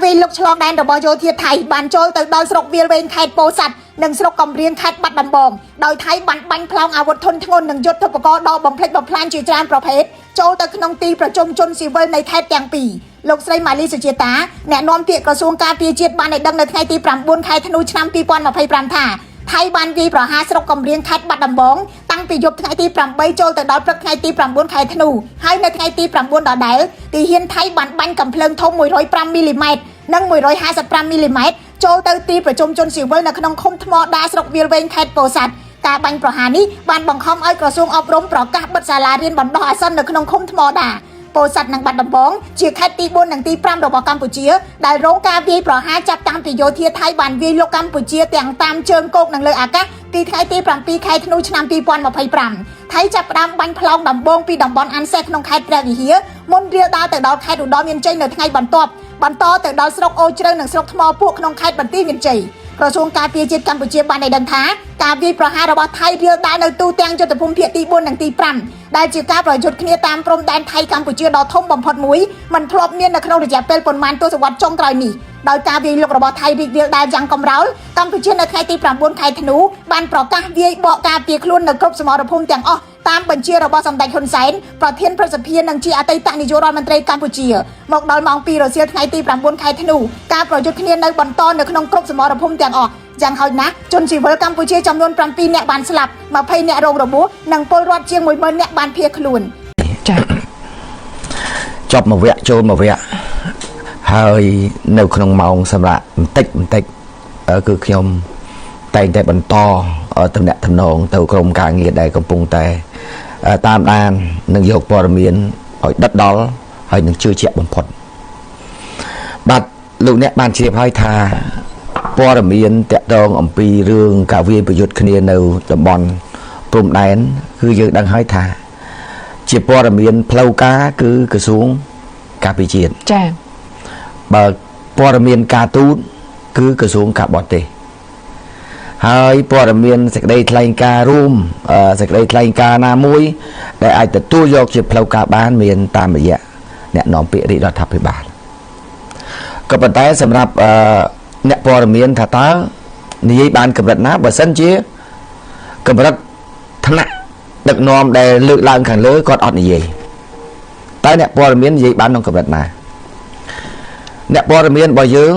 វាយលុកឆ្លងដែនរបស់យោធាថៃបានចូលទៅដល់ស្រុកវាលវែងខេត្តពោធិ៍សាត់និងស្រុកកំរៀងខេត្តបាត់ដំបងដោយថៃបានបាញ់ផ្លោងអាវុធធុនធ្ងន់និងយុទ្ធោបករណ៍ដ៏បំផ្លិចបំផ្លាញជាច្រើនប្រភេទចូលទៅក្នុងទីប្រជុំជនស៊ីវិលនៃខេត្តទាំងពីរលោកស្រីម៉ាលីសុជាតាអ្នកនាំពាក្យក្រសួងការពារជាតិបានឲ្យដឹងនៅថ្ងៃទី9ខែធ្នូឆ្នាំ2025ថាថៃបានវាយប្រហារស្រុកកំរៀងខេត្តបាត់ដំបងតាំងពីយប់ថ្ងៃទី8ចូលទៅដល់ព្រឹកថ្ងៃទី9ខែធ្នូហើយនៅថ្ងៃទី9ដដែលទីហ៊ានថៃបានបាញ់កាំភ្លើងធំ105មីលីម៉ែត្រនិង155មីលីម៉ែត្រចូលទៅទីប្រជុំជនស៊ីវិលនៅក្នុងឃុំថ្មដាស្រុកវាលវែងខេត្តពោធិ៍សាត់ការបាញ់ប្រហារនេះបានបង្ខំឲ្យក្រសួងអប់រំប្រកាសបិទសាលារៀនបណ្ដោះអាសន្ននៅក្នុងឃុំថ្មដាពោធិ៍សាត់និងបាត់ដំបងជាខេត្តទី4និងទី5របស់កម្ពុជាដែលរងការវាយប្រហារចាប់តាំងពីយោធាថៃបានវាយលុកកម្ពុជាទាំងតាមជើងគោកនិងលើអាកាសពីថ្ងៃទី7ខែធ្នូឆ្នាំ2025ថៃចាប់ផ្ដើមបាញ់ផ្លោងដំបូងពីតំបន់អាន់សេះក្នុងខេត្តព្រះវិហារមុនរាលដាលទៅដល់ខេត្តឧត្តរមានជ័យនៅថ្ងៃបន្ទាប់បន្តទៅដល់ស្រុកអូជ្រៅនិងស្រុកថ្មពួកក្នុងខេត្តបន្ទាយមានជ័យក្រសួងការពារជាតិកម្ពុជាបានឲ្យដឹងថាការវាយប្រហាររបស់ថៃរាលដាលនៅទូទាំងយុទ្ធភូមិភាគទី4និងទី5ដែលជាការប្រយុទ្ធគ្នាតាមព្រំដែនថៃកម្ពុជាដ៏ធំបំផុតមួយមិនធ្លាប់មាននៅក្នុងរយៈពេលប៉ុន្មានទសវត្សរ៍ចុងក្រោយនេះដោយការវាយលុករបស់ថៃរីករាលដាលយ៉ាងកម្រោលកម្ពុជានៅថ្ងៃទី9ខែធ្នូបានប្រកាសវាយបកការពារខ្លួននៅគ្រប់សមរភូមិទាំងអស់តាមបញ្ជារបស់សម្ដេចហ៊ុនសែនប្រធានព្រឹទ្ធសភានិងជាអតីតនាយករដ្ឋមន្ត្រីកម្ពុជាមកដល់ម៉ោង2រសៀលថ្ងៃទី9ខែធ្នូការប្រយុទ្ធគ្នានៅបន្តនៅក្នុងគ្រប់សមរភូមិទាំងអស់យ៉ាងហោចណាស់ជនស៊ីវិលកម្ពុជាចំនួន7នាក់បានស្លាប់20នាក់រងរបួសនិងពលរដ្ឋជាង10000នាក់បានភៀសខ្លួន ចា៎ ចប់មួយវគ្គចូលមួយវគ្គហើយនៅក្នុងម៉ោងសម្រាប់បន្តិចបន្តិចគឺខ្ញុំតែងតែបន្តតំណាក់តំណងទៅក្រុមការងារដែលកំពុងតែតាមដាននិងយកព័ត៌មានឲ្យដិតដល់ហើយនឹងជឿជាក់បំផុតបាទលោកអ្នកបានជ្រាបហើយថាព័ត៌មានតកតងអំពីរឿងការវាយប្រយុទ្ធគ្នានៅតំបន់ព្រំដែនគឺយើងដឹងហើយថា ជាព័ត៌មានផ្លូវការគឺក្រសួងការពារជាតិ ចា៎ បើព័ត៌មានការទូតគឺក្រសួងការបរទេសហើយព័ត៌មានសេចក្តីថ្លែងការណ៍រួមសេចក្តីថ្លែងការណ៍ណាមួយ ដែលអាចទទួលយកជាផ្លូវការបានមានតាមរយៈអ្នកនាំពាក្យរាជរដ្ឋាភិបាលក៏ប៉ុន្តែសម្រាប់អ្នកព័ត៌មានថាតើនិយាយបានកម្រិតណាបើសិនជាកម្រិតថ្នាក់ដឹកនាំដែលលើកឡើងខាងលើគាត់អត់និយាយតើអ្នកព័ត៌មាននិយាយបានក្នុងកម្រិតណាអ្នកព័ត៌មានរបស់យើង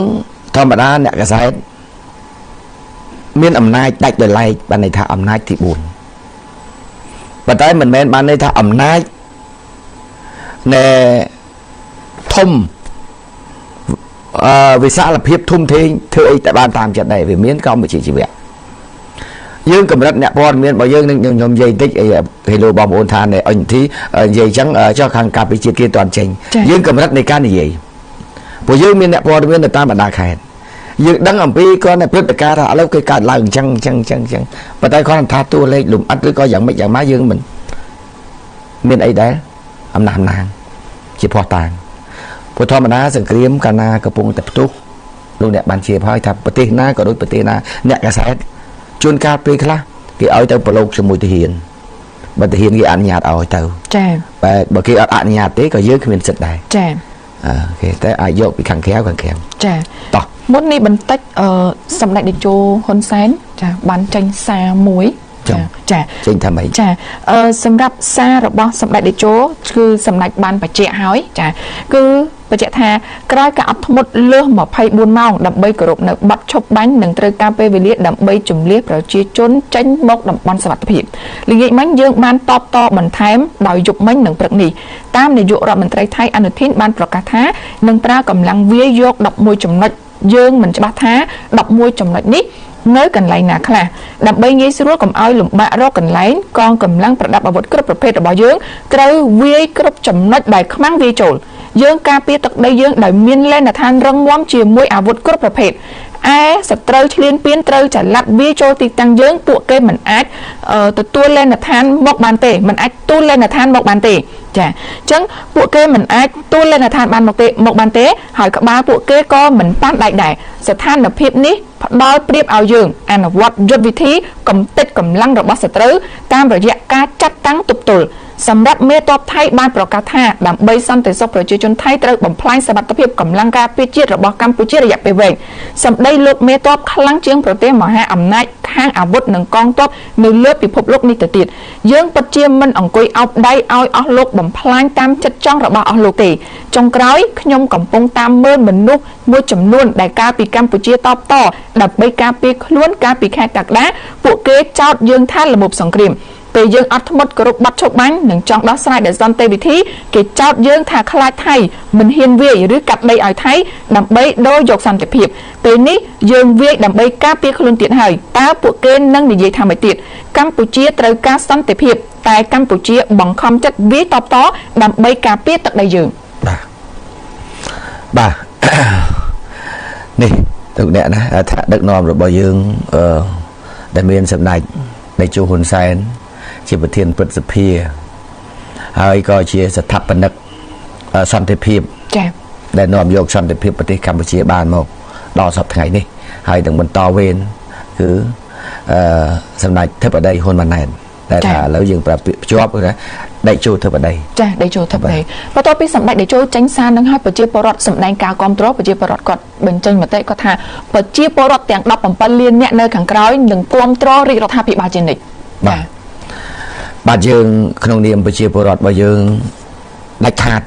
ធម្មតាអ្នកកាសែតមានអំណាចដាច់ដោយឡែកបានន័យថាអំណាចទី4ប៉ុន្តែមិនមែនបានន័យថាអំណាចណែធំវិសាលភាពធំធេងធ្វើអីតែបានតាមចិត្តដែរវាមានក្រមវិជ្ជាជីវៈយើងកម្រិតអ្នកព័ត៌មានរបស់យើងនឹងខ្ញុំនិយាយតិចអីហេឡូបងប្អូនថាในអញ្ញធីនិយាយអញ្ចឹងចុះខាងការពិជាតិគេតន់ចេញយើងកម្រិតនៃការនិយាយព្រោះយើងមានអ្នកព័ត៌មាននៅតាមបណ្ដាខេត្តយើងដឹងអំពីគាត់នៅព្រឹត្តិការណ៍ថាឥឡូវគេកើតឡើងអញ្ចឹងអញ្ចឹងអញ្ចឹងអញ្ចឹងប៉ុន្តែគាត់ថាតួលេខលំអិតឬក៏យ៉ាងម៉េចយ៉ាងម៉ាយើងមិនមានអីដែរអំណះអំណាងជាភ័ស្តុតាងព្រោះធម្មតាសង្គ្រាមកាលណាកំពុងតែផ្ទុះលោកអ្នកបានជ្រាបហើយថាប្រទេសណាក៏ដូចប្រទេសណាអ្នកកាសែតជួនកាលពេលខ្លះគេឲ្យទៅប្រឡូកជាមួយទាហានបើទាហានគេអនុញ្ញាតឲ្យទៅ ចា៎ បែបើគេអត់អនុញ្ញាតទេក៏យើងគ្មានសិទ្ធិដែរ ចា៎ គេតែអាចយកពីខាងក្រៅខាងក្រៅ ចា៎ តោះ មុននេះបន្តិចអឺសម្ដេចតេជោហ៊ុនសែនចាបានចេញសារមួយចាចា ចេញថាម៉េច ចាអឺសម្រាប់សាររបស់សម្ដេចតេជោគឺសម្ដេចបានបញ្ជាក់ហើយចាគឺបញ្ជាក់ថាក្រោយការអត់ធ្មត់លើស24ម៉ោងដើម្បីគោរពនៅបទឈប់បាញ់និងត្រូវការពេលវេលាដើម្បីជំលះប្រជាជនចេញមកតំបន់សុវត្ថិភាពល្ងាចមិញយើងបានតបតបន្ថែមដោយយប់មិញនិងព្រឹកនេះតាមនាយករដ្ឋមន្ត្រីថៃអនុធីនបានប្រកាសថានឹងប្រើកម្លាំងវាយយក11ចំណុចយើងមិនច្បាស់ថា11ចំណុចនេះនៅកន្លែងណាខ្លះដើម្បីងាយស្រួលកុំឲ្យលំបាករកកន្លែងកងកម្លាំងប្រដាប់អាវុធគ្រប់ប្រភេទរបស់យើងត្រូវវាយគ្រប់ចំណុចដែលខ្មាំងវាយចូលយើងការពារទឹកដីយើងដោយមានលេនដ្ឋានរឹងមាំជាមួយអាវុធគ្រប់ប្រភេទឯសត្រូវឈ្លានពានត្រូវចល័តវាយចូលទីតាំងយើងពួកគេមិនអាចទទួលលេនដ្ឋានមកបានទេមិនអាចទូលលេនដ្ឋានមកបានទេចាអញ្ចឹងពួកគេមិនអាចទូលលេនដ្ឋានបានមកទេមកបានទេហើយក្បាលពួកគេក៏មិនប៉ាន់ដែកដែរស្ថានភាពនេះផ្ដល់ប្រៀបឲ្យយើងអនុវត្តយុទ្ធវិធីកំទេចកម្លាំងរបស់សត្រូវតាមរយៈការចាត់តាំងទប់ទល់ សម្រាប់មេតបថៃបានប្រកាសថាដើម្បីសន្តិសុខប្រជាជនថៃត្រូវបំផ្លាញសមត្ថភាពកម្លាំងការពារជាតិរបស់កម្ពុជារយៈពេលវែងសម្ដីលោកមេតបខ្លាំងជាងប្រទេសមហាអំណាចខាងអាវុធនិងកងទ័ពនៅលើពិភពលោកនេះទៅទៀតយើងពិតជាមិនអង្គុយអោបដៃឲ្យអស់លោកបំផ្លាញតាមចិត្តចង់របស់អស់លោកទេចុងក្រោយខ្ញុំកំពុងតាមមើលមនុស្សមួយចំនួនដែលកាលពីកម្ពុជាតបតដើម្បីការពារខ្លួនកាលពីខែកក្កដាពួកគេចោទយើងថាល្មោភសង្គ្រាមពេលយើងអត់ធ្មត់គោរពប័ណ្ណឈប់បាញ់និងចង់ដោះស្រាយដោយសន្តិវិធីគេចោទយើងថាខ្លាចថៃមិនហ៊ានវាយឬកាត់ដីឲ្យថៃដើម្បីដូរយកសន្តិភាពពេលនេះយើងវាយដើម្បីការពារខ្លួនទៀតហើយតើពួកគេនឹងនិយាយថាម៉េចទៀតកម្ពុជាត្រូវការសន្តិភាពតែកម្ពុជាបង្ខំចិត្តវាយតបតដើម្បីការពារទឹកដីយើង បាទបាទ នេះលោកអ្នកណាថាដឹកនាំរបស់យើងអឺដែលមានសម្ដេចតេជោហ៊ុនសែនជាប្រធានព្រឹទ្ធសភាហើយក៏ជាស្ថាបនិកសន្តិភាព ចា៎ ដែលនាំយកសន្តិភាពប្រទេសកម្ពុជាបានមកដល់សប្តាហ៍ថ្ងៃនេះហើយនឹងបន្តវេនគឺអឺសម្ដេចធិបតីហ៊ុនម៉ាណែតតែថាឥឡូវយើងប្រាប់ពាក្យភ្ជាប់គឺថាតេជោធិបតី ចា៎តេជោធិបតីបន្ទាប់ពីសម្ដេចតេជោចេញសារនឹងឲ្យប្រជាពលរដ្ឋសម្ដែងការគាំទ្រប្រជាពលរដ្ឋគាត់បញ្ចេញមតិគាត់ថាប្រជាពលរដ្ឋទាំង17លានអ្នកនៅខាងក្រោយនឹងគាំទ្ររាជរដ្ឋាភិបាលជានិច្ច បាទបាទយើងក្នុងនាមប្រជាពលរដ្ឋរបស់យើងដាច់ខាត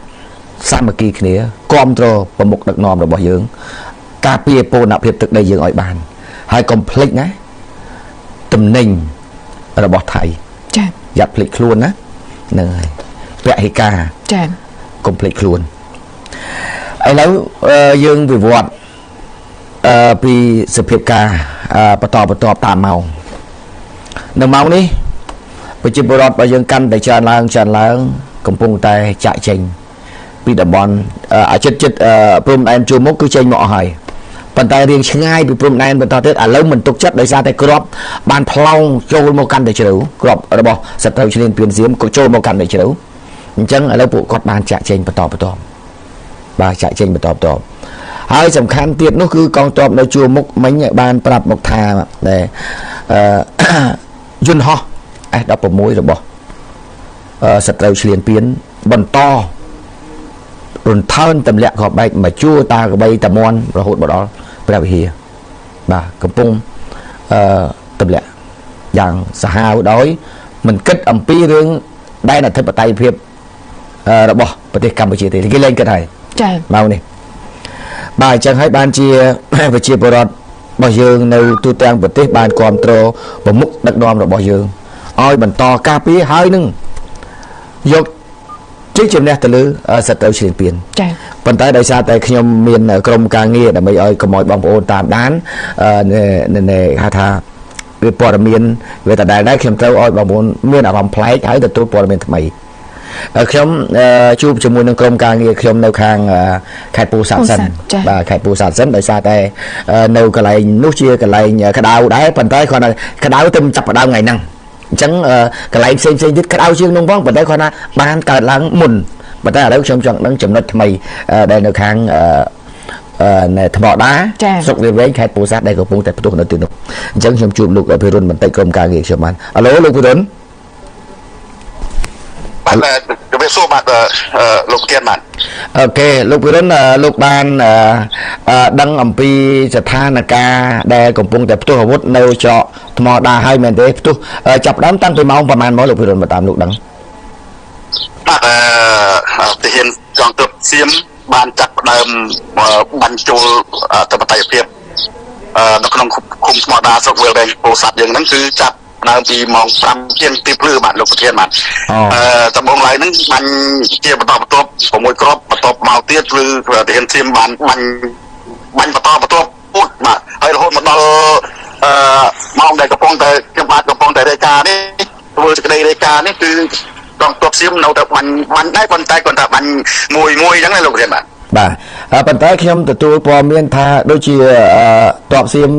សាមគ្គីគ្នាគាំទ្រប្រមុខដឹកនាំរបស់យើង ការពារបូរណភាពទឹកដីយើងឲ្យបាន ហើយកុំភ្លេចណាតំណែងរបស់ថៃ ចា៎ យ៉ាប់ភ្លេចខ្លួនណាហ្នឹងហើយពហិការ ចា៎ កុំភ្លេចខ្លួនឥឡូវយើងវិវត្តពីសភាពការបន្តបន្ទាប់តាមម៉ោងនៅម៉ោងនេះប្រជាពលរដ្ឋរបស់យើងកាន់តែច្រើនឡើងច្រើនឡើងកំពុងតែចាក់ចេញពីតំបន់អាចិត្តចិត្តព្រំដែនជួរមុខគឺចេញមកអស់ហើយប៉ុន្តែរៀងឆ្ងាយពីព្រំដែនបន្តទៀតឥឡូវមិនទុកចិត្តដោយសារតែក្របបានផ្លោងចូលមកកាន់តែជ្រៅក្របរបស់សត្រូវឈ្លានពានសៀមក៏ចូលមកកាន់តែជ្រៅអញ្ចឹងឥឡូវពួកគាត់បានចាក់ចេញបន្តបន្តបាទចាក់ចេញបន្តបន្តហើយសំខាន់ទៀតនោះគឺកងទ័ពនៅជួរមុខមិញបានប្រាប់មកថាដែលអឺ យន្តហោះ S16 របស់សត្រូវឈ្លានពានបន្តរន្ថើនទម្លាក់គ្រាប់បែកមកជួរតាកបីតាមន់រហូតមកដល់ព្រះវិហារបាទកំពុងអឺទម្លាក់យ៉ាងសាហាវដោយមិនគិតអំពីរឿងដែនអធិបតេយ្យភាពរបស់ប្រទេសកម្ពុជាទេគេលែងគិតហើយ ចា៎ មកនេះបាទអញ្ចឹងហើយបានជា ប្រជាពលរដ្ឋរបស់យើងនៅទូទាំងប្រទេសបានគ្រប់គ្រងប្រមុខដឹកនាំរបស់យើងឲ្យបន្តការពារហើយនឹងយកជ័យជំនះទៅលើសត្រូវឈ្លានពាន ចា៎ ប៉ុន្តែដោយសារតែខ្ញុំមានក្រុមការងារដើម្បីឲ្យកុំឲ្យបងប្អូនតាមដាននេះហៅថាវាព័ត៌មានវាដដែលដែរខ្ញុំត្រូវឲ្យបងប្អូនមានអារម្មណ៍ប្លែកហើយទទួលព័ត៌មានថ្មីខ្ញុំជួបជាមួយនឹងក្រុមការងារខ្ញុំនៅខាងខេត្តពោធិ៍សាត់សិនបាទខេត្តពោធិ៍សាត់សិនដោយសារតែនៅកន្លែងនោះជាកន្លែងក្តៅដែរប៉ុន្តែគ្រាន់តែក្តៅទៅចាប់ផ្ដើមថ្ងៃហ្នឹងអញ្ចឹងកន្លែងផ្សេងផ្សេងទៀតក្តៅជាងនោះផងប៉ុន្តែគ្រាន់តែបានកើតឡើងមុនប៉ុន្តែឥឡូវខ្ញុំចង់ដឹងចំណុចថ្មីដែលនៅខាងនៅថ្មដាស្រុកវាលវែងខេត្តពោធិ៍សាត់ដែលកំពុងតែផ្ទុះនៅទីនោះអញ្ចឹងខ្ញុំជួបលោកភិរុនបន្តិចក្រុមការងារខ្ញុំបានអាឡូលោកភិរុន បាទជំរាបសួរបាទលោកទៀនបាទ អូខេលោកភិរុនលោកបានដឹងអំពីស្ថានភាពដែលកំពុងតែផ្ទុះអាវុធនៅច្រកថ្មដាហើយមែនទេផ្ទុះចាប់ដើមតាំងពីម៉ោងប្រហែលមកលោកភិរុនមកតាមលោកដឹង បាទទាហានកងទ័ពសៀមបានចាប់ផ្ដើមបាញ់ចូលអធិបតេយ្យភាពនៅក្នុងឃុំថ្មដាស្រុកវាលវែងពោធិ៍សាត់យើងហ្នឹងគឺចាប់ដើមពីម៉ោង5ជាងទីភ្លឺបាទលោកប្រធានបាទដំបូងឡើយហ្នឹងបាញ់ជាបន្តបន្ទាប់6គ្រាប់បន្ទាប់មកទៀតគឺទាហានសៀមបានបាញ់បន្តបន្ទាប់ពុតបាទហើយរហូតមកដល់ម៉ោងដែលកំពុងតែខ្ញុំបាទកំពុងតែរាយការណ៍នេះធ្វើសេចក្តីរាយការណ៍នេះគឺកងទ័ពសៀមនៅតែបាញ់ដែរប៉ុន្តែគាត់ថាបាញ់មួយមួយអញ្ចឹងណាលោកប្រធានបាទ បាទប៉ុន្តែខ្ញុំទទួលព័ត៌មានថាដូចជាទ័ពសៀម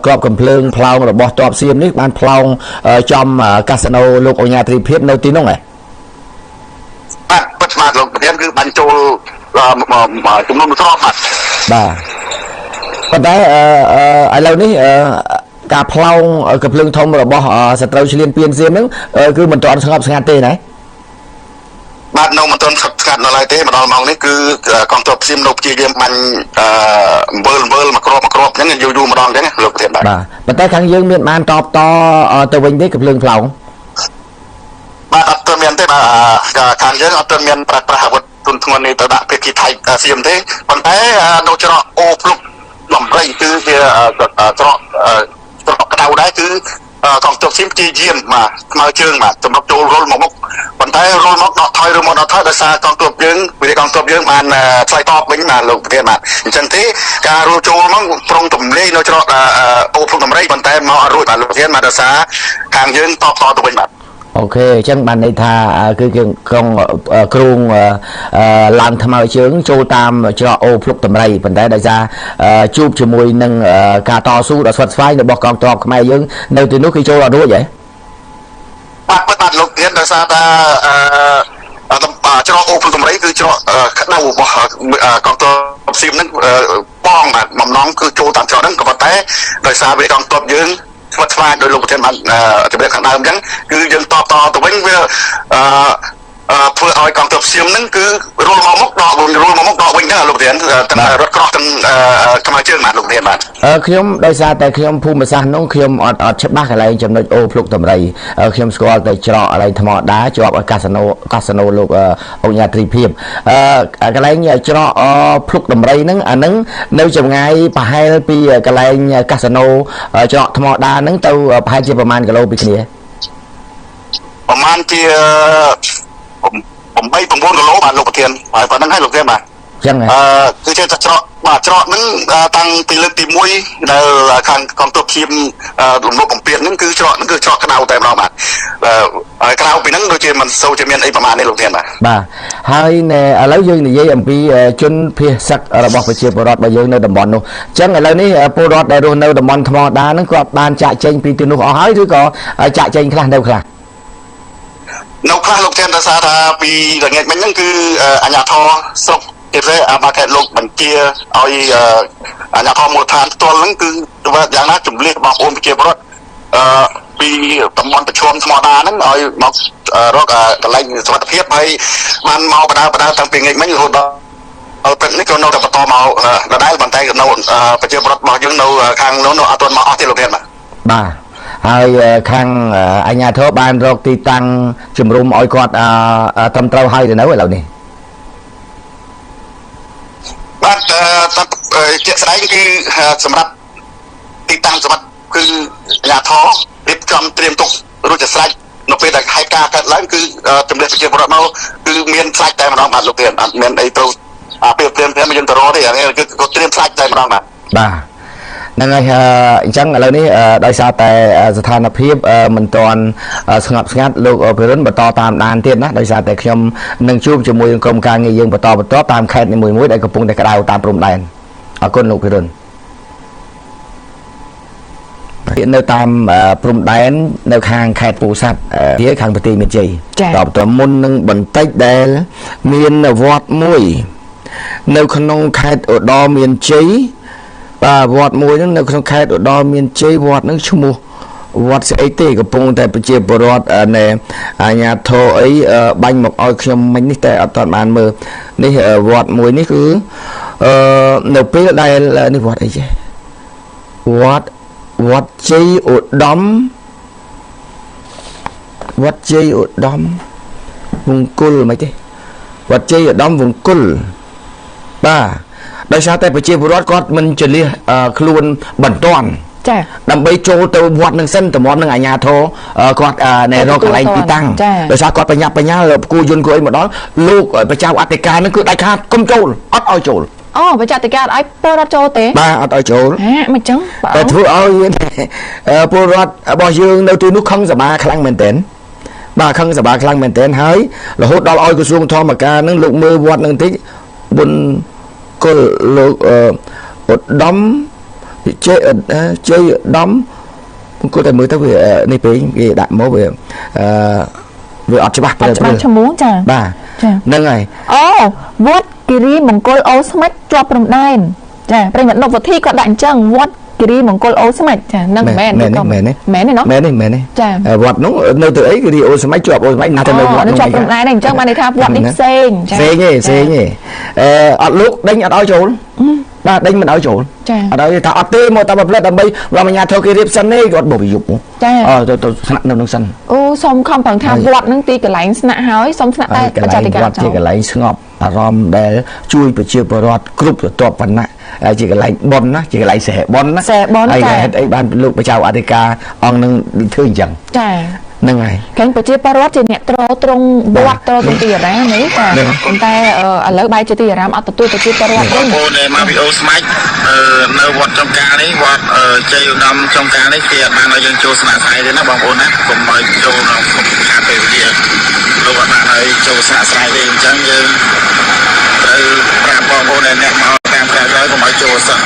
ក្របកំភ្លើងផ្លោងរបស់ទ័ពសៀមនេះបានផ្លោងចំកាស៊ីណូលោកអញ្ញាទ្រីភិបនៅទីនោះហ៎ បាទពិតបាទលោកប្រធានគឺបាញ់ចូលចំនួនមួយគ្រាប់បាទ បាទប៉ុន្តែឥឡូវនេះ ការផ្លោងកំភ្លើងធំរបស់សត្រូវឈ្លានពានសៀមហ្នឹងគឺមិនទាន់ស្ងប់ស្ងាត់ទេណា បាទនៅមិនទាន់ស្ងប់ស្ងាត់នៅឡើយទេមកដល់ម៉ោងនេះគឺកងទ័ពសៀមនៅព្យាយាមបាញ់អំវិលអំវិលមកគ្រាប់មកគ្រាប់អញ្ចឹងយូរយូរម្ដងអញ្ចឹងលោកប្រធានបាទ បាទប៉ុន្តែខាងយើងមានបានតបតទៅវិញទេកំភ្លើងផ្លោង បាទអត់ទាន់មានទេបាទខាងយើងអត់ទាន់មានប្រើប្រាស់អាវុធទុនធ្ងន់នេះទៅដាក់ភាគីថៃសៀមទេប៉ុន្តែនៅច្រកអូភ្លុកដំរីគឺជាច្រកច្រកក្តៅដែរគឺកងទ័ពសៀមព្យាយាមបាទខ្មៅជើងបាទសម្រាប់ចូលរុលមកមុខប៉ុន្តែរុលមកដកថយរុលមកដកថយដោយសារកងទ័ពយើងវិរិយកងទ័ពយើងបានឆ្លើយតបវិញបាទលោកប្រធានបាទអញ្ចឹងទេការរុលចូលមកប្រុងទំលេងនៅច្រកអូភ្លុកដំរីប៉ុន្តែមកអត់រួចបាទលោកប្រធានបាទដោយសារខាងយើងតបតទៅវិញបាទ អូខេអញ្ចឹងបានន័យថាគឺគេក្រុងគ្រូងឡើងថ្មើរជើងចូលតាមច្រកអូភ្លុកតម្រៃប៉ុន្តែដោយសារជួបជាមួយនឹងការតស៊ូដ៏ស្វិតស្វាញរបស់កងទ័ពខ្មែរយើងនៅទីនោះគឺចូលអត់រួចហ៎ បាទបាទលោកទៀតដោយសារថាច្រកអូភ្លុកតម្រៃគឺច្រកក្តៅរបស់កងទ័ពសៀមហ្នឹងបងបាទបំណងគឺចូលតាមច្រកហ្នឹងក៏ប៉ុន្តែដោយសារវាកងទ័ពយើងស្វិតស្វាញដោយលោកប្រធានបានជម្រាបខាងដើមអញ្ចឹងគឺយើងតបតទៅវិញវាធ្វើឲ្យកងទ័ពសៀមហ្នឹងគឺរុលមកមុខដករុលមកមុខដកវិញហ្នឹងលោកប្រធានទាំងរថក្រោះទាំងខ្មៅជើងបាទលោកប្រធានបាទ ខ្ញុំដោយសារតែខ្ញុំភូមិសាស្ត្រនោះខ្ញុំអត់អត់ច្បាស់កន្លែងចំណុចអូភ្លុកតម្រៃខ្ញុំស្គាល់តែច្រកកន្លែងថ្មដាជាប់កាស៊ីណូកាស៊ីណូលោកអង្គញាត្រីភាពកន្លែងច្រកភ្លុកតម្រៃហ្នឹងអាហ្នឹងនៅចម្ងាយប្រហែលពីកន្លែងកាស៊ីណូច្រកថ្មដាហ្នឹងទៅប្រហែលជាប្រហែលគីឡូពីគ្នា ប្រហែលជា8 9គីឡូបាទលោកប្រធានហើយប៉ុណ្្នឹងហើយលោកប្រធានបាទ អញ្ចឹង គឺជាច្រកបាទច្រកហ្នឹងតាំងពីលើកទី1ដែលខាងកងទ័ពសៀមរំលោភបំពានហ្នឹងគឺច្រកហ្នឹងគឺច្រកក្តៅតែម្ដងបាទហើយក្រៅពីហ្នឹងដូចជាមិនសូវជាមានអីប្រហែលនេះលោកប្រធានបាទ បាទហើយឥឡូវយើងនិយាយអំពីជនភៀសសឹករបស់ប្រជាពលរដ្ឋរបស់យើងនៅតំបន់នោះអញ្ចឹងឥឡូវនេះពលរដ្ឋដែលរស់នៅតំបន់ថ្មដាហ្នឹងគាត់បានចាក់ចែងពីទីនោះអស់ហើយឬក៏ចាក់ចែងខ្លះនៅខ្លះ នៅខ្លះលោកធានដោយសារថាពីរងាចមិញហ្នឹងគឺអាជ្ញាធរស្រុកគេផ្សេងអាបាខេតលោកបញ្ជាឲ្យអាជ្ញាធរមូលដ្ឋានផ្ទាល់ហ្នឹងគឺយ៉ាងណាជំលះបងប្អូនប្រជាពលរដ្ឋពីតំបន់ប្រឈមថ្មដាហ្នឹងឲ្យមករកកន្លែងសុវត្ថិភាពហើយបានមកបដាបដាតាំងពីងាកមិញរហូតដល់ព្រឹកនេះក៏នៅតែបន្តមកដដែលប៉ុន្តែនៅប្រជាពលរដ្ឋរបស់យើងនៅខាងនោះអត់ទាន់មកអស់ទេលោកធានបាទ បាទហើយខាងអាជ្ញាធរបានរកទីតាំងជំរុំឲ្យគាត់ត្រឹមត្រូវហើយទៅនៅឥឡូវនេះ បាទជាក់ស្ដែងគឺសម្រាប់ទីតាំងសម្រាប់គឺអាជ្ញាធររៀបចំត្រៀមទុករួចជាស្រេចនៅពេលដែលហេតុការណ៍កើតឡើងគឺជំនះប្រជាពលរដ្ឋមកគឺមានស្រាច់តែម្ដងបាទលោកទៀតអត់មានអីទៅពេលព្រាមព្រាមយើងទៅរកទេគឺគាត់ត្រៀមស្រាច់តែម្ដងបាទ បាទហ្នឹងហើយអញ្ចឹងឥឡូវនេះដោយសារតែស្ថានភាពមិនទាន់ស្ងប់ស្ងាត់លោកភិរុនបន្តតាមដានទៀតណាដោយសារតែខ្ញុំនឹងជួបជាមួយនឹងក្រុមការងារយើងបន្តបន្តតាមខេត្តនីមួយៗដែលកំពុងតែក្តៅតាមព្រំដែនអរគុណលោកភិរុននៅតាមព្រំដែននៅខាងខេត្តពោធិ៍សាត់ជាខាងប្រទេសមានជ័យតបតមុននឹងបន្តិចដែលមានវត្តមួយនៅក្នុងខេត្តឧត្តរមានជ័យបាទវត្តមួយហ្នឹងនៅក្នុងខេត្តឧត្តរមានជ័យវត្តហ្នឹងឈ្មោះវត្តស្អីទេកំពុងតែប្រជាពលរដ្ឋណែអាជ្ញាធរអីបាញ់មកឲ្យខ្ញុំមិញនេះតែអត់ទាន់បានមើលនេះវត្តមួយនេះគឺនៅពេលដែលនេះវត្តអីចេះវត្តវត្តជ័យឧត្តមវត្តជ័យឧត្តមវង្គលមិនទេវត្តជ័យឧត្តមវង្គលបាទដោយសារតែប្រជាពលរដ្ឋគាត់មិនចលះខ្លួនបន្ទាន់ ចា ដើម្បីចូលទៅវត្តនឹងសិនតម្រាំនឹងអាជ្ញាធរគាត់នៅរកកន្លែងទីតាំងដោយសារគាត់បញ្ញាបញ្ញាគូយន្តគូអីមកដល់លោកប្រជាអធិការនឹងគឺដាច់ខាតកុំចូលអត់ឲ្យចូល អូប្រជាអធិការអត់ឲ្យពលរដ្ឋចូលទេ បាទអត់ឲ្យចូល ហ៎មិនចឹង តែធ្វើឲ្យពលរដ្ឋរបស់យើងនៅទីនោះខឹងសម្បាខ្លាំងមែនទែនបាទខឹងសម្បាខ្លាំងមែនទែនហើយរហូតដល់ឲ្យក្រសួងធម្មការនឹងលោកមើលវត្តនឹងតិចបុណ្យគុលលោកឧត្តមជ័យជ័យឧត្តមគួរតែមើលទៅវានេះពេកគេដាក់មកវាវាអត់ច្បាស់ អត់ច្បាស់ឈ្មោះចា បាទហ្នឹងហើយ អូវត្តគិរីមង្គលអូស្មិចជាប់ព្រំដែនចាប្រិយមិត្តលោកវុធីគាត់ដាក់អញ្ចឹងវត្ត គិរីមង្គលអូស្មាច់ចានឹងមែន មែន ឬក៏ មែនទេ មែនទេណោះ មែនទេមែនទេ ចា វត្តនោះនៅទៅអីគិរីអូស្មាច់ជាប់អូស្មាច់ណាស់ទៅនៅវត្ត នៅ នោះ ជាប់ព្រំដែនហ្នឹងអញ្ចឹងបានន័យថាវត្តនេះផ្សេងចា ផ្សេងទេផ្សេងទេអឺអត់លោកដេញអត់ឲ្យចូលបាទដេញមិនឲ្យចូល ចា អត់ឲ្យថាអត់ទេមកតែមួយផ្លែតដើម្បីរមញ្ញាធរគេរៀបសិនទេគាត់បបយប់ ចា អទៅទៅស្នាក់នៅនឹងសិន អូសុំខំប្រឹងថា ហើយ វត្តហ្នឹងទីកន្លែងស្នាក់ហើយសុំស្នាក់តែ ហើយក បច្ ន្លែង ចាតិកាចោ វត្តជាកន្លែងស្ងប់អារម្មណ៍ដែលជួយប្រជាពលរដ្ឋគ្រប់ស្រទាប់វណ្ណៈហើយជាកន្លែងបុណ្យណាជាកន្លែងសេះបុណ្យណា សេះបុណ្យ ហើយ ចា ហេតុអីបានលោកព្រះចៅអធិការអង្គនឹងធ្វើអញ្ចឹង ចា ហ្នឹងហើយ កាញ់ប្រជាពលរដ្ឋជាអ្នកត្រត្រង់វត្តត្រត្រង់ទីអារាមនេះចា ហ្នឹង ប៉ុន្តែឥឡូវបែរជាទីអារាមអត់ទទួលប្រជាពលរដ្ឋវិញ បងប្អូនដែលមកពីអូស្មាច់នៅវត្តចុងកាលនេះវត្តជ័យឧត្តមចុងកាលនេះគេអត់បានឲ្យយើងចូលស្នាក់ស្រ័យទេណាបងប្អូនណាកុំឲ្យចូលក្នុងខាតពេលវេលាលោកអត់បានឲ្យចូលស្នាក់ស្រ័យទេអញ្ចឹងយើងត្រូវប្រាប់បងប្អូនដែលអ្នកមកតាមក្រៅក្រៅកុំឲ្យចូលសោះ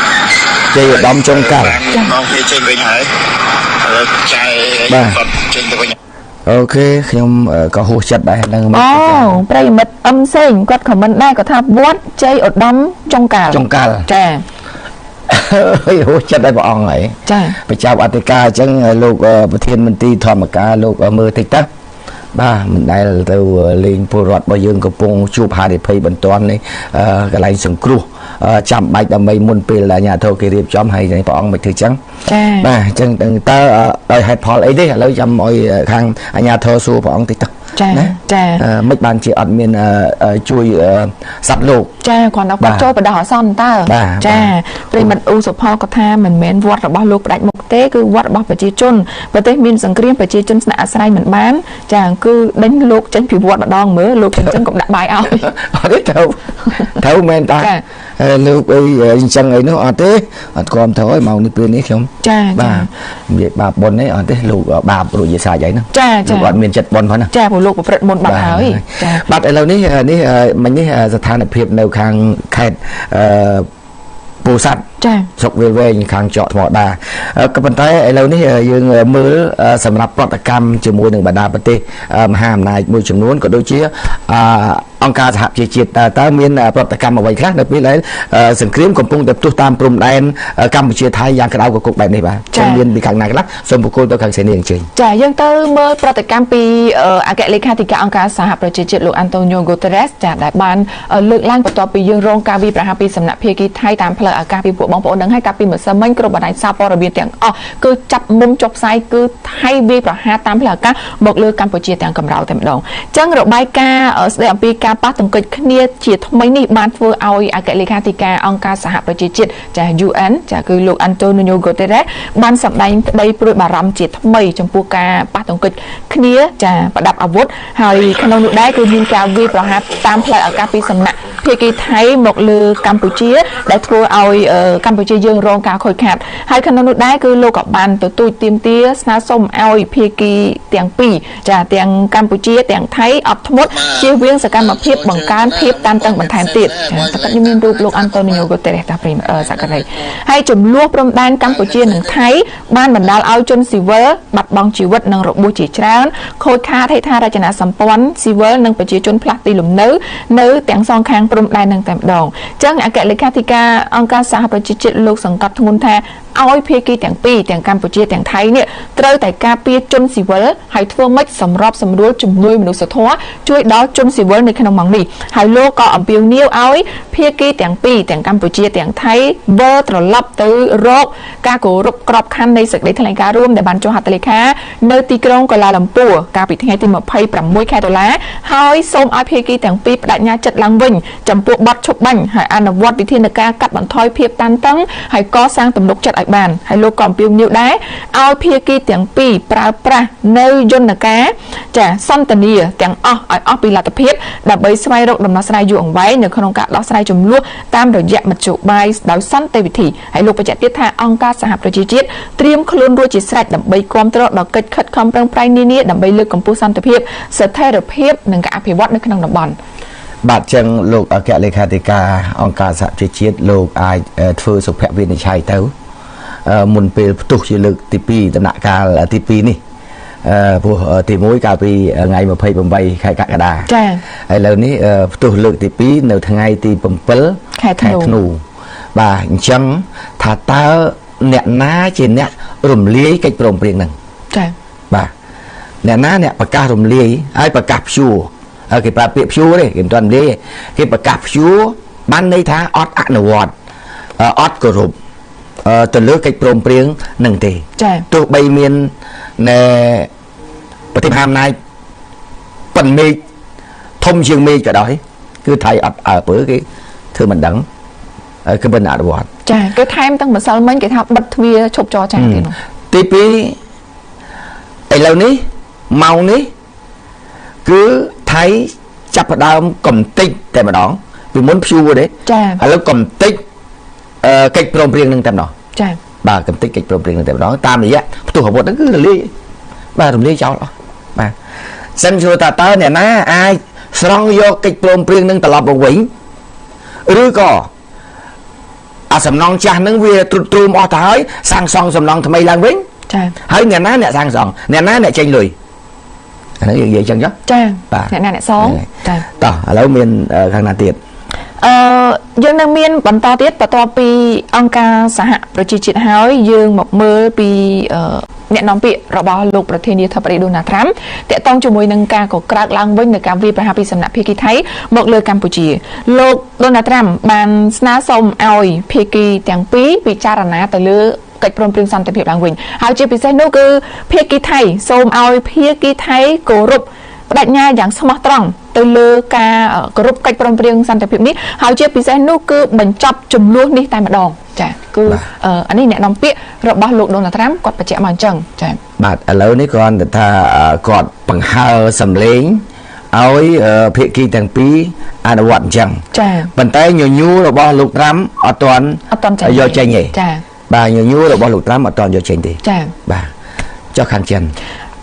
ជ័យឧត្តមចុងកាល បងគេចេញវិញហើយឥឡូវចែ បាទ គាត់ចេញទៅវិញ អូខេខ្ញុំក៏ហួសចិត្តដែរហ្នឹងមក អូប្រិយមិត្តអឹមសេងគាត់ខមមិនដែរគាត់ថាវត្តជ័យឧត្តមចុងកាល ចុងកាល ចា ហើយហួសចិត្តដែរព្រះអង្គហើយ ចា ព្រះចៅអធិការអញ្ចឹងលោកប្រធានមន្ទីរធម្មការលោកមើលតិចទៅបាទមិនដែលទៅលេងពលរដ្ឋរបស់យើងកំពុងជួបហានិភ័យបន្ទាន់នេះកន្លែងសង្គ្រោះចាំបាច់ដើម្បីមុនពេលអាជ្ញាធរគេរៀបចំហើយព្រះអង្គមិនធ្វើអញ្ចឹង ចា បាទអញ្ចឹងតើដោយហេតុផលអីទេឥឡូវចាំឲ្យខាងអាជ្ញាធរសួរព្រះអង្គតិចទៅ ចា ណា ចា មិនបានជាអត់មានជួយសត្វលោក ចាគ្រាន់តែ បាទ គាត់ចូលបដោះអាសន្នតើ បាទ ចា បាទ ប្រិយមិត្តអ៊ូសុផលគាត់ថាមិនមែនវត្តរបស់លោកផ្ដាច់មុខទេគឺវត្តរបស់ប្រជាជនប្រទេសមានសង្គ្រាមប្រជាជនស្នាក់អាស្រ័យមិនបានចាគឺដេញលោកចេញពីវត្តម្ដងមើលលោកចឹងចឹងកុំដាក់បាយឲ្យ អត់ទេត្រូវត្រូវមែនតា ចា លោកអីអញ្ចឹងអីនោះអត់ទេអត់គាំត្រូវហើយមកនេះពេលនេះខ្ញុំ ចា បាទនិយាយបាបប៉ុននេះអត់ទេលោកបាបរួចជាសាច់អីហ្នឹង ចាចា លោកអត់មានចិត្តប៉ុនផងណា ចាព្រោះលោកប្រព្រឹត្តមុនបាត់ហើយចា បាទឥឡូវនេះនេះមិញនេះស្ថានភាពនៅខាងខេត្តអឺពោធិ៍សាត់ ចា ស្រុកវាលវែងខាងចកថ្មដាក៏ប៉ុន្តែឥឡូវនេះយើងមើលសម្រាប់ប្រតិកម្មជាមួយនឹងបណ្ដាប្រទេសមហាអំណាចមួយចំនួនក៏ដូចជាអង្គការសហប្រជាជាតិតើមានប្រតិកម្មអ្វីខ្លះនៅពេលដែលសង្គ្រាមកំពុងតែផ្ទុះតាមព្រំដែនកម្ពុជាថៃយ៉ាងក្តៅគគុកបែបនេះបាទ ចា៎ ចឹងមានពីខាងណាខ្លះសូមប្រគល់ទៅខាងសេនីអញ្ជើញ ចាយើងទៅមើលប្រតិកម្មពីអគ្គលេខាធិការអង្គការសហប្រជាជាតិលោកអាន់តូញ៉ូហ្គូតេរ៉េសចាដែលបានលើកឡើងបន្ទាប់ពីយើងរងការវាយប្រហារពីសំណាក់ភាគីថៃតាមផ្លូវអាកាសពីពួកបងប្អូននឹងហើយកាលពីម្សិលមិញគ្រប់បណ្ដាញសារព័ត៌មានទាំងអស់គឺចាប់មុំចុះផ្សាយគឺថៃវាយប្រហារតាមផ្លូវអាកាសមកលើកម្ពុជាទាំងកម្រោលតែម្ដងអញ្ចឹងរបាយការណ៍ស្ដីអំពីការប៉ះទង្គិចគ្នាជាថ្មីនេះបានធ្វើឲ្យអគ្គលេខាធិការអង្គការសហប្រជាជាតិចា UN ចាគឺលោកអាន់តូញ៉ូហ្គូតេរ៉េសបានសម្ដែងក្តីព្រួយបារម្ភជាថ្មីចំពោះការប៉ះទង្គិចគ្នាចាប្រដាប់អាវុធហើយក្នុងនោះដែរគឺមានការវាយប្រហារតាមផ្លូវអាកាសពីសំណាក់ភាគីថៃមកលើកម្ពុជាដែលធ្វើឲ្យកម្ពុជាយើងរងការខូចខាតហើយក្នុងនោះដែរគឺលោកក៏បានទទូចទាមទារស្នើសុំឲ្យភាគីទាំងពីរចាទាំងកម្ពុជាទាំងថៃអត់ធ្មត់ជៀសវាងសកម្មភាពបង្កើនភាពតានតឹងបន្ថែមទៀតចាតែគាត់មានរូបលោកអាន់តូនីញ៉ូហ្គូតេរ៉េសតាព្រីមសក្តិហើយចំនួនព្រំដែនកម្ពុជានិងថៃបានបណ្ដាលឲ្យជនស៊ីវិលបាត់បង់ជីវិតនិងរបួសជាច្រើនខូចខាតហេដ្ឋារចនាសម្ព័ន្ធស៊ីវិលនិងប្រជាជនផ្លាស់ទីលំនៅនៅទាំងសងខាងព្រំដែននឹងតែម្ដងអញ្ចឹងអគ្គលេខាធិការអង្គការសហប្រជាជាតិលោកសង្កត់ធ្ងន់ថាឲ្យភាគីទាំងពីរទាំងកម្ពុជាទាំងថៃនេះត្រូវតែការពារជនស៊ីវិលហើយធ្វើម៉េចសម្របសម្រួលជំនួយមនុស្សធម៌ជួយដល់ជនស៊ីវិលនៅក្នុងម៉ោងនេះហើយលោកក៏អំពាវនាវឲ្យភាគីទាំងពីរទាំងកម្ពុជាទាំងថៃវិលត្រឡប់ទៅរកការគោរពក្របខ័ណ្ឌនៃសេចក្តីថ្លែងការណ៍រួមដែលបានចុះហត្ថលេខានៅទីក្រុងកូឡាឡាំពួរកាលពីថ្ងៃទី26ខែតុលាហើយសូមឲ្យភាគីទាំងពីរបដិញ្ញាចិត្តឡើងវិញចំពោះបទឈប់បាញ់ហើយអនុវត្តវិធានការកាត់បន្ថយភាពតានតឹងហើយកសាងទំនុកចិត្តឲ្យបានហើយលោកក៏អំពាវនាវដែរឲ្យភាគីទាំងពីរប្រើប្រាស់នៅយន្តការចាសន្តានាទាំងអស់ឲ្យអស់ពីលទ្ធភាពដើម្បីស្វែងរកដំណោះស្រាយយូរអង្វែងនៅក្នុងការដោះស្រាយចំនួនតាមរយៈមធ្យោបាយដោយសន្តិវិធីហើយលោកបញ្ជាក់ទៀតថាអង្គការសហប្រជាជាតិត្រៀមខ្លួនរួចជាស្រេចដើម្បីគាំទ្រដល់កិច្ចខិតខំប្រឹងប្រែងនានាដើម្បីលើកកម្ពស់សន្តិភាពស្ថិរភាពនិងការអភិវឌ្ឍនៅក្នុងតំបន់ បាទចឹងលោកអគ្គលេខាធិការអង្គការសហប្រជាជាតិលោកអាចធ្វើសុភវិនិច្ឆ័យទៅមុនពេលផ្ទុះជាលើកទី2ដំណាក់កាលទី2នេះព្រោះទី1កាលពីថ្ងៃ28ខែកក្កដា ចា ឥឡូវនេះផ្ទុះលើកទី2នៅថ្ងៃទី7 ខែធ្នូ បាទអញ្ចឹងថាតើ អ្នកណាជាអ្នករំលាយកិច្ចព្រមព្រៀងហ្នឹង ចា បាទអ្នកណាអ្នកប្រកាសរំលាយហើយប្រកាសព្យួរហើយគេប្រើពាក្យព្យួរទេគេមិនទាន់រំលាយទេគេប្រកាសព្យួរបានន័យថាអត់អនុវត្តអត់គោរពទៅលើកិច្ចព្រមព្រៀងហ្នឹងទេ ចា ទោះបីមានណែប្រទេសមហាអំណាចប៉ុនមេឃធំជាងមេឃក៏ដោយគឺថៃអត់អើពើគេធ្វើមិនដឹងហើយគឺមិនអនុវត្ត ចាគេថែមទាំងម្សិលមិញគេថាបិទទ្វារឈប់ចរចាទៀតនោះ ទី2ឥឡូវនេះម៉ោងនេះគឺថៃចាប់ផ្ដើមកំតិចតែម្ដងពីមុនព្យួរទេ ចា ឥឡូវកំតិចកិច្ចព្រមព្រៀងនឹងតែម្ដង ចា បាទកំតិចកិច្ចព្រមព្រៀងនឹងតែម្ដងតាមរយៈផ្ទុះអាវុធហ្នឹងគឺរលាយបាទរំលាយចោលអស់បាទសិនជួថាតើអ្នកណាអាចស្រង់យកកិច្ចព្រមព្រៀងនឹងត្រឡប់មកវិញឬក៏អាសំណងចាស់ហ្នឹងវាទ្រុឌទ្រោមអស់ទៅហើយសាងសង់សំណងថ្មីឡើងវិញ ចា ហើយអ្នកណាអ្នកសាងសង់អ្នកណាអ្នកចេញលុយអាហ្នឹងយើងនិយាយចឹងចុះ ចា បាទ អ្នកណាអ្នកសងចា តោះឥឡូវមានខាងណាទៀត អឺយើងនៅមានបន្តទៀតបន្ទាប់ពីអង្គការសហប្រជាជាតិហើយយើងមកមើលពីអ្នកនាំពាក្យរបស់លោកប្រធានាធិបតីដូណាល់ត្រាំតាក់ទងជាមួយនឹងការកក្រើកឡើងវិញនៃការវាយប្រហារពីសំណាក់ភាគីថៃមកលើកម្ពុជាលោកដូណាល់ត្រាំបានស្នើសុំឲ្យភាគីទាំងពីរពិចារណាទៅលើកិច្ចព្រមព្រៀងសន្តិភាពឡើងវិញហើយជាពិសេសនោះគឺភាគីថៃសូមឲ្យភាគីថៃគោរពបដិញ្ញាយ៉ាងស្មោះត្រង់ទៅលើការគោរពកិច្ចព្រមព្រៀងសន្តិភាពនេះហើយជាពិសេសនោះគឺបញ្ចប់ចំនួននេះតែម្ដងចាគឺអានេះអ្នកនាំពាក្យរបស់លោកដូណាល់ត្រាំគាត់បញ្ជាក់មកអញ្ចឹងចា បាទឥឡូវនេះគ្រាន់តែថាគាត់បង្ហើសម្លេងឲ្យភាគីទាំងពីរអនុវត្តអញ្ចឹង ចា ប៉ុន្តែញញួររបស់លោកត្រាំអត់ទាន់យកចេញទេ ចា បាទញញួររបស់លោកត្រាំអត់ទាន់យកចេញទេ ចា បាទចុះខាងចិន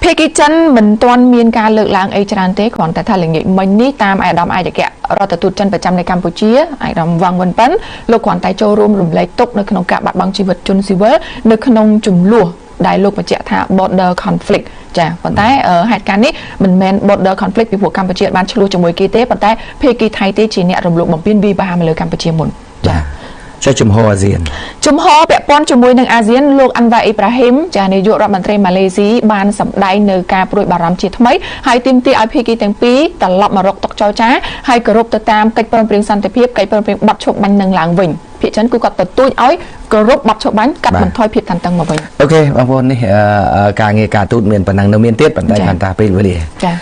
ភាគីចិនមិនទាន់មានការលើកឡើងអីច្រើនទេគ្រាន់តែថាល្ងាចមិញនេះតាមឯកឧត្តមឯកអគ្គរដ្ឋទូតចិនប្រចាំនៅកម្ពុជាឯកឧត្តមវ៉ាងវិនប៉ិនលោកគ្រាន់តែចូលរួមរំលែកទុក្ខនៅក្នុងការបាត់បង់ជីវិតជនស៊ីវិលនៅក្នុងចំនួនដែលលោកបញ្ជាក់ថា border conflict ចាប៉ុន្តែហេតុការណ៍នេះមិនមែន border conflict ពីព្រោះកម្ពុជាបានឆ្លោះជាមួយគេទេប៉ុន្តែភាគីថៃទេជាអ្នករំលោភបំពានវាយប្រហារមកលើកម្ពុជាមុន ចាចុះជំហរអាស៊ាន ជំហរពាក់ព័ន្ធជាមួយនឹងអាស៊ានលោកអាន់វ៉ាអ៊ីប្រាហ៊ីមចានាយករដ្ឋមន្ត្រីម៉ាឡេស៊ីបានសម្ដែងនៅការព្រួយបារម្ភជាថ្មីហើយទាមទារឲ្យភាគីទាំងពីរត្រឡប់មករកតុចរចាហើយគោរពទៅតាមកិច្ចព្រមព្រៀងសន្តិភាពកិច្ចព្រមព្រៀងបទឈប់បាញ់នឹងឡើងវិញភាគចិនគឺគាត់ទទូចឲ្យគោរពបទឈប់បាញ់កាត់បន្ថយភាពតានតឹងមកវិញ អូខេបងប្អូននេះការងារការទូតមានប៉ុណ្ណឹងនៅមានទៀតប៉ុន្តែបានតាពេលវេលា ចា